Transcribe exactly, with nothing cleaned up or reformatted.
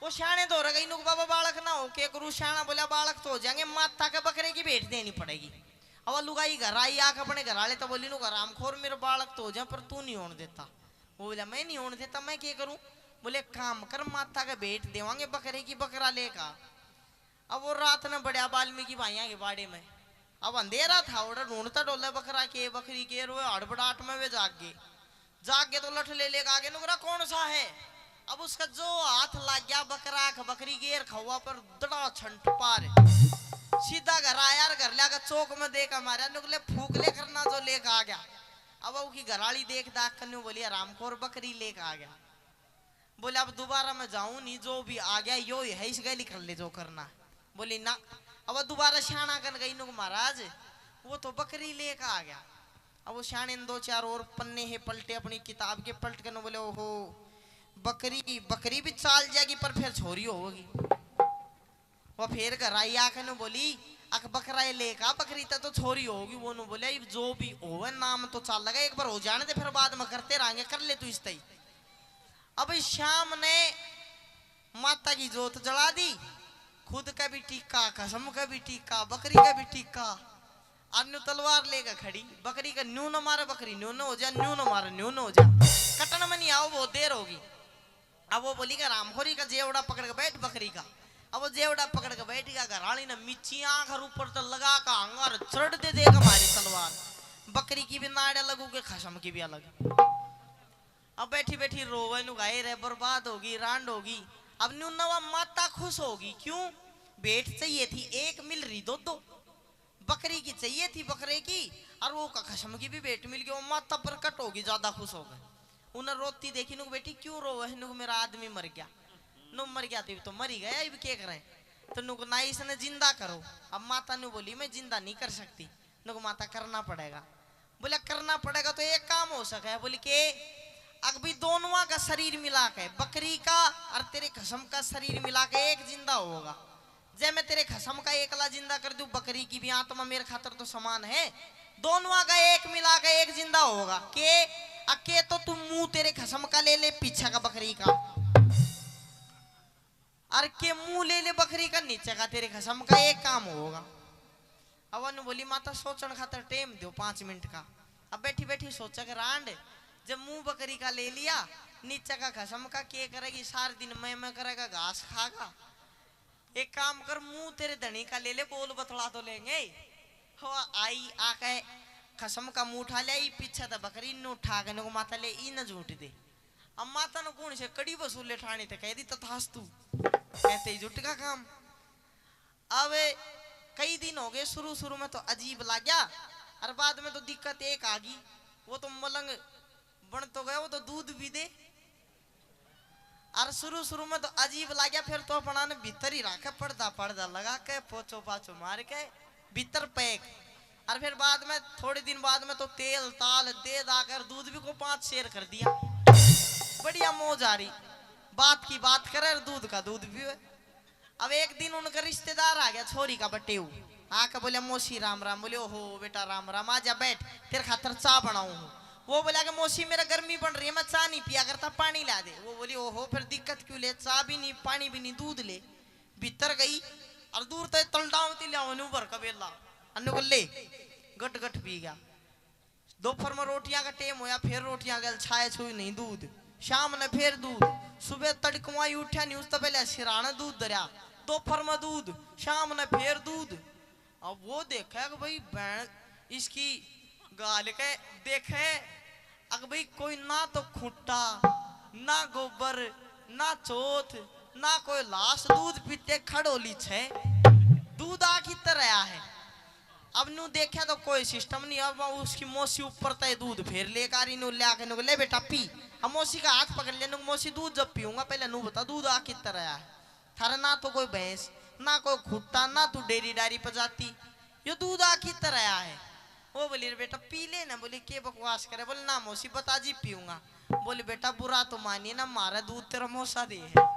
वो स्याणे धोरै गई, नुक बाबा बालक ना हो, के करूँ? स्याणा बोला, बालक तो हो जाएंगे, माता के बकरे की भेंट देनी पड़ेगी। अब वो लुगाई घर आई, आके अपने घर वाले तो बोली, नुक हरामखोर, मेरे बालक तो हो जाए, पर तू नहीं होने देता। वो बोला, मैं नहीं होने देता, मैं क्या करूँ? बोले, काम कर, माता के भेंट देवांगे बकरे की, बकरा लेकर आ। अब वो रात ने बढ़िया वाल्मीकि भाइयां के बाड़े में, अब अंधेरा था, उड़ा ढूंढता डोले बकरा के, बकरी के, रोए हड़बड़ाहट में वे जाग गए। जाग के तो लठ ले लेके आगे, नुकरा कौन सा है? अब उसका जो हाथ लग गया बकरा का, बकरी गेर खवा पर दड़ा छंट पार। सीधा घर आया और घर लाके चौक में देख मारा, नुकले फूक ले करना जो लेके आ गया। अब उसकी घराली देख दाख कर न्यू बोली, "हरामखोर बकरी लेके आ गया।" बोले, "अब दोबारा मैं जाऊं नहीं, जो भी आ गया यो ही है, इस गैली कर ले जो करना।" बोली, "ना।" अब दोबारा स्याणा कन गई, नुक महाराज, वो तो बकरी लेके आ गया। अब वो स्याणे ने दो चार और पन्ने है पलटे अपनी किताब के, पलट के न बोले, "ओहो, बकरी, बकरी भी चाल जाएगी पर फिर छोरी होगी।" वो फिर घर आई आके न बोली, "अक बकरा ये लेके आ, बकरी तो, तो छोरी होगी।" वो नु बोले, "इब जो भी होवे, नाम तो चाल लगा, एक बार हो जाने दे, फिर बाद में करते रहेंगे, कर ले तू इस तई।" अब शाम ने माता की जोत जला दी, खुद का भी टीका, खसम का भी टीका, बकरी का भी टीका, और न्यू तलवार लेकर खड़ी। बकरी का न्यू न मारे, बकरी न्यू न हो जा, न्यू न मारे, न्यू न हो जा। कटन में नहीं आओ, बहुत देर होगी। अब वो बोली का, "रामखोरी का जेवड़ा पकड़ के बैठ बकरी का।" अब वो जेवड़ा पकड़ के बैठ गया, घर वाली ने मिची आंख और ऊपर तो लगा का हंगर चढ़ दे देख मारी तलवार। बकरी की भी नाड़ अलग हो गई, खसम की भी अलग। अब बैठी बैठी रोवे नु, "गाय रे, बर्बाद होगी, रांड होगी।" अब न्यू नवा माता खुश होगी, क्यों? भेंट चाहिए थी, एक मिल रही दो दो। बकरी की चाहिए थी, बकरे की, और वो का खसम की भी भेंट मिल गई। वो माता प्रकट होगी, ज्यादा खुश हो गए। उन्हें रोती देखी, नुक, "बेटी, क्यों रोवे है?" नुक, "मेरा आदमी मर गया।" नु, "मर गया तो, तो मर ही गया, इब के करें?" तो नुक, "ना, इसने जिंदा करो।" अब माता नु बोली, "मैं जिंदा नहीं कर सकती।" नुक, "माता, करना पड़ेगा।" बोले, "करना पड़ेगा तो एक काम हो सके है।" बोली, "के?" "अक भी दोनों का शरीर मिला के, बकरी का और तेरे खसम का शरीर मिला के एक जिंदा होगा। जै मैं तेरे खसम का एकला जिंदा कर दूं, बकरी की भी आत्मा मेरे खातर तो समान है, दोनों का एक मिला के एक जिंदा होगा।" "के?" "अक के तो तू मुंह तेरे खसम का ले ले, पीछे का बकरी का, और के मुंह ले ले बकरी का, नीचे का, तेरे खसम का एक काम होगा।" अब उन्होंने बोली, "माता, सोचण खातर टेम दो पांच मिनट का।" अब बैठी बैठी सोचा के, "रांड, जब मुंह बकरी का ले लिया, नीचे का खसम का, के करेगी? सारे दिन मैं मैं करेगा, घास खागा। एक काम कर, मुंह तेरे धनी का ले ले, बोल बतला तो लेंगे।" हो आई आके खसम का मुंह उठा लिया, ई पीछे तो बकरी नु उठा के नुक, "माता, ले ई न झूठ दे।" अब माता ने कौन से कड़ी वसूले ठाणी, तो कह दी, "तथास्तु।" कहते ही जुट का काम। अब कई दिन हो गए, शुरू शुरू में तो अजीब लाग्या, और बाद में तो दिक्कत एक आ गई, वो तो मलंग बन तो गया, वो तो दूध भी दे। और शुरू शुरू में तो अजीब लाग्या, फिर तो अपना ने भीतर ही रखे, पर्दा पर्दा लगा के, पोछो पाछो मार के भीतर पैक। और फिर बाद में, थोड़े दिन बाद में तो तेल ताल दे दाकर दूध भी को पांच शेर कर दिया। बढ़िया मौज आ रही, बात की बात करे और दूध का दूध पीवे। अब एक दिन उनका रिश्तेदार आ गया, छोरी का बटेऊ, आके बोले, "मौसी राम राम।" बोले, "ओहो बेटा राम राम, आ जा बैठ, तेरे खातर चाय बनाऊं हूँ।" वो बोला कि, "मौसी, मेरा गर्मी बन रही है, मैं चाय नहीं पिया करता, पानी ला दे।" वो बोली, "ओहो, फिर दिक्कत क्यों ले, चाय भी नहीं, पानी भी नहीं, दूध ले।" भीतर गई और दूर तक तलडावती लिया, न्यू भर का बेला, अन्नू को ले, गट गट पी गया। दोपहर में रोटियां का टेम होया, फिर रोटियां गल छाए छुई नहीं दूध, शाम ने फिर दूध, सुबह तड़कवाई उठा नहीं, उस तो पहले सिराने दूध धरया, दोपहर में दूध, शाम ने फिर दूध। अब वो देखे कि भाई बहन इसकी गाल के देखे, अक भाई कोई ना तो खूंटा, ना गोबर, ना चोथ, ना कोई लाश, दूध पीते खड़ोली छे, दूध आ की तरह है। अब नू देखे तो कोई सिस्टम नहीं। अब उसकी मौसी ऊपर तय दूध फेर लेकर आ रही, नू ले आके नू, "ले बेटा पी।" अब मौसी का हाथ पकड़ लिया, नू, "मौसी दूध जब पीऊंगा, पहले नू बता दूध आ की तरह है? थारे ना तो कोई भैंस, ना कोई खूंटा, ना तू डेरी डारी पर जाती, यो दूध आ की तरह है?" वो बोली, "रे बेटा पी ले ना।" बोली, "के बकवास करे?" बोले, "ना मौसी, बता जी पीऊंगा।" बोली, "बेटा बुरा तो मानिए ना, मारा दूध तेरा मौसा दे है।"